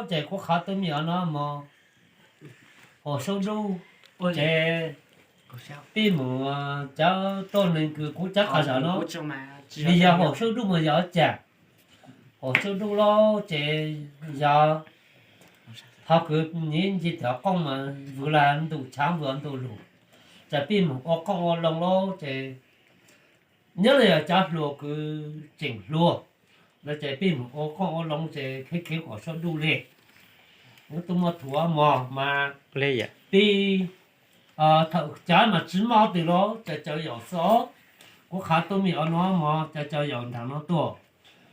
ces kuv qhav tub me nyuam no mog, haum saub duj, ces pib mus cov tuaj neeg kws kuv cov qhov zam no, nws yog haum saub duj mas yog ua cas? Haum saub duj los ces yog qhov kws nyiv nce tov qoob mas vwm las ntuj, chav vwm ntuj lug, ces pib mus ua qoob ua loo los ces nyob li yog cov hluas kws tseem hluas no ces pib mus ua qoob ua loo ces khev khev haum saub duj li. Kuv tub muaj thuv mog mas pib, thaum cov mas tsis muaj twg los ces cov yaum xwb. Kuv qhav tub me nyuam no mog ces cov yaum nram no tuaj,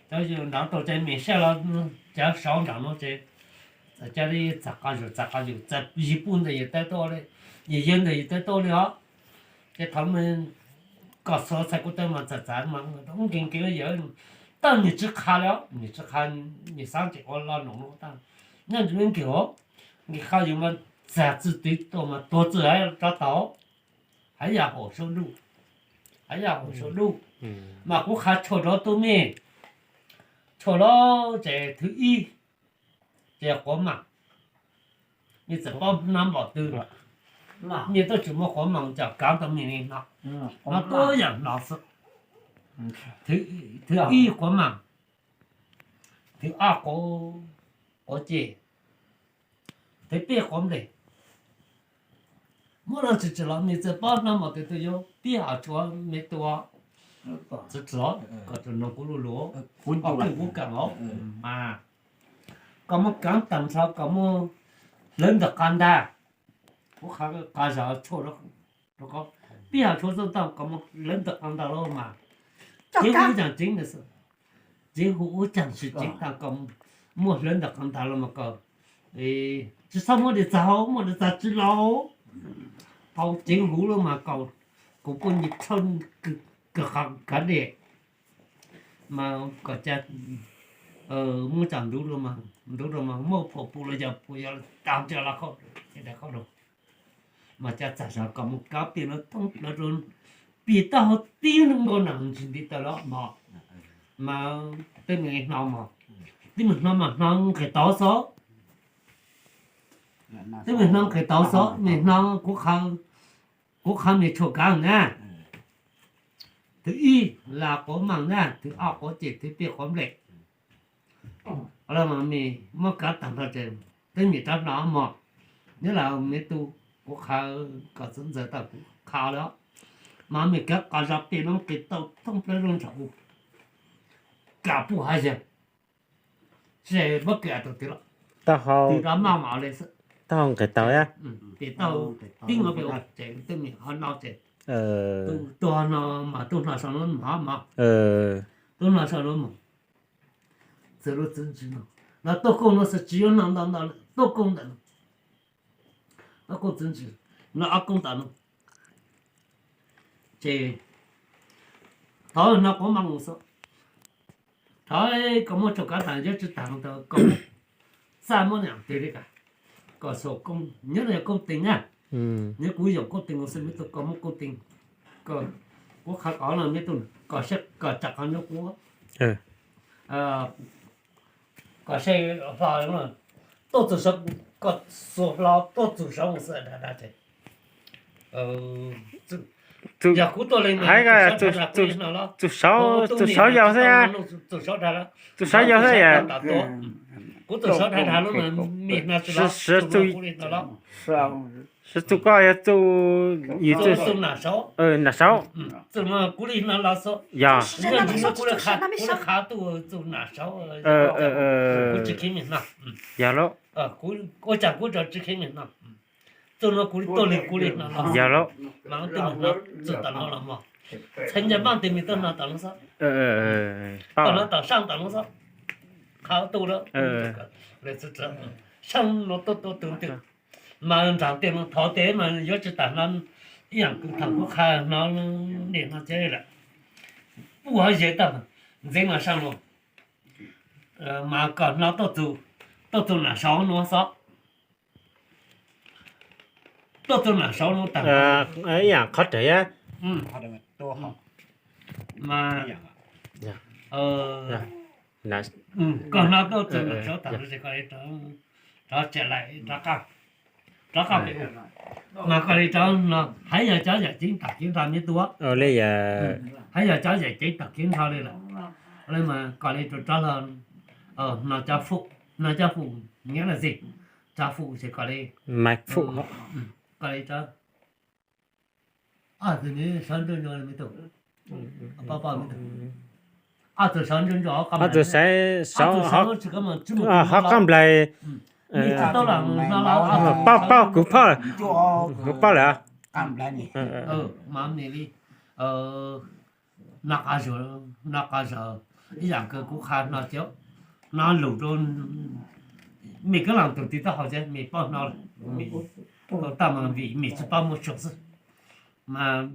cov yaum nram tuaj ces me saib los cov saud nram no ces txawm cia li txav qas zug txav qas zug, txawm yig puj ntawd yawg tawb tuaj li, yawg yawg ntawd yawg tawb tuaj li os. Ces thaum kom xuas txhais kuv taw mas txawm txav mas nkees nkees yawg, tab nws tsis qha li os, nws tsis qha, nws xav tseem ua lo noom no tab, nyob ntsis nkees os, nkees qha yus mas txag txwj twg tuaj mas tuag txwj rov tau. Haj yam haum saub duj, haj yam haum saub duj, mas kuv qhav tshuaj rau tub me, tshuaj los ces thwv ib ces quav mam, nws txawm paub hnab npaum twg, nws tuaj tsis muaj quav mam coj kav tau me li no, no tuaj yam no xwb. Thwv ib quav mam, thwv ob quav, quav ces, thwv peb quav nplej. Muab no tsis tsis los nws txawm paub hnab npaum twg tuaj yuav pib hom tshuav me tua, tsis tsis los kom tsuas noog kuv lub luv, kuv kawm os, mas kom muab kav tag nrho kom muab hlawv ntawm qab ntag. Kuv qha qas zog tshuaj rau qhov pib hom tshuav txoj tau kom muab hlawv ntawm qab ntag los mas ceev hu ua caag tseev, ceev hu ua caag tsis tseev tau kom muab hlawv ntawm qab ntag los mas kom tsis txhob muab dej txag hau, muab dej txag tsis los hau, ceev huv los mas kom kuv poj niam txhob kawg dej, mas kom ca muab cov ntub rau, ntub rau mas muaj phom pum los yog pum yog tag nrho los khaub, mas cas txag zog kom mus kav pim no thoob plaws rau, pim taub hau tib nkaus na ntsis nti taw los mog, mas twb mus hno mog, twb mus hno mas hno nqis tau xwb, twb mus hno nqis tau xwb, mus hno kuv qha, kuv qha me tshuaj kav na, thwv ib las quav mam na, thwv ob quav ces, thwv peb quav nplej. Los mas me muab kav tag nrho ces twb nim rov hno mog, nyob las me tub, kuv qha kom txwv ntxawg tau kuv qha lawm, mas me kav qas zog pem no nqis tau thoob plaws zoo ntshav u, kam puj hav yawg, tsis muab kws rau twg los, twb rov maj mam li xwb, taub hau nqis tau, pem taub hau tib nkaus pem ua ces twb me ho no ces, tus ho no mas tus hno saum no mog, tus hno saum no mog, txwv lub txiv ntsis no, los tuaj kooj no xwb tsis yuav no ntau ntau, tuaj kooj ntawm no, tuaj kooj txiv ntsis no, ob kooj ntawm no, ces thov no quav mam mus xwb, thov kom muab tshuaj kav tag, yuav tsis tag tau kom txaj muab niam twg li kas, kom xaus koob, nyob no yog koob tees na, nyob kuv yaum koob tees mus xwb me tub, kom muab koob tees, kuv qha kom no me tub, kom saib kom tsam qhov nyob kuv, kom saib hlo, tuaj txug saud, kom xuas hlo tuaj txug saud mus xwb da da ces, yog kuv tuaj leej no, txug saud, txug saud yau xwb, txug saud yau xwb, kuv txug saud dhau lawm, me hno tsis los, txug kuv li no los, txug koj yog txug, yus txug nam saud, nam saud, txug no kuv li no los xwb, yog, kuv li qha tuaj txug nam saud, kuv tsis kheev me hno, yog lauj, ua cas kuv tsis kheev me hno, txug no kuv li tuaj li kuv li no los, yog lauj, mas tub me hno txug tom no los mog, txheev ncaws npaj tes me tub hno tom no xwb, tom no tom saab tom no xwb, qha tuaj lawm, saab no tuaj tuaj tug twg, mas nrog tej no thov tej mas yuav tsis tas hno, ib yaam kws thaum kuv qha hno, nim no ces lawm, puj hav yawg tag, ntxeev mas saab no, mas kom hno tuaj txug nam saud no xwb, tuaj txug nam saud no tag, ib yaam qhov rawg, mas Koj hnov tuaj txog no, rov tag no ces koj li rov tsev lawm, rov qab pem ub. Mas koj li rov no, hais yog cov yam ceeb tam kev nrho neb tuaj, hais yog cov yam ceeb tam kev nrho li lawm. Mas koj li rov rov los, no cov fum, no cov fum nyob no xij, cov fum ces koj li, koj li rov, ob tug sawv nruab nrog me tub, ob tug sawv nruab nrog, ob tug sawv, ho qab nplais, paub paub kuv phauj, kuv paub lawm. Mas li, no qab zog, no qab zog, ib yam kawg kuv qha no ces, no lus rau mej kab laas tug tij taub hau ces mej paub no lawm, mej tau mas vim mej tsis paub muaj tsuag xwb. Mas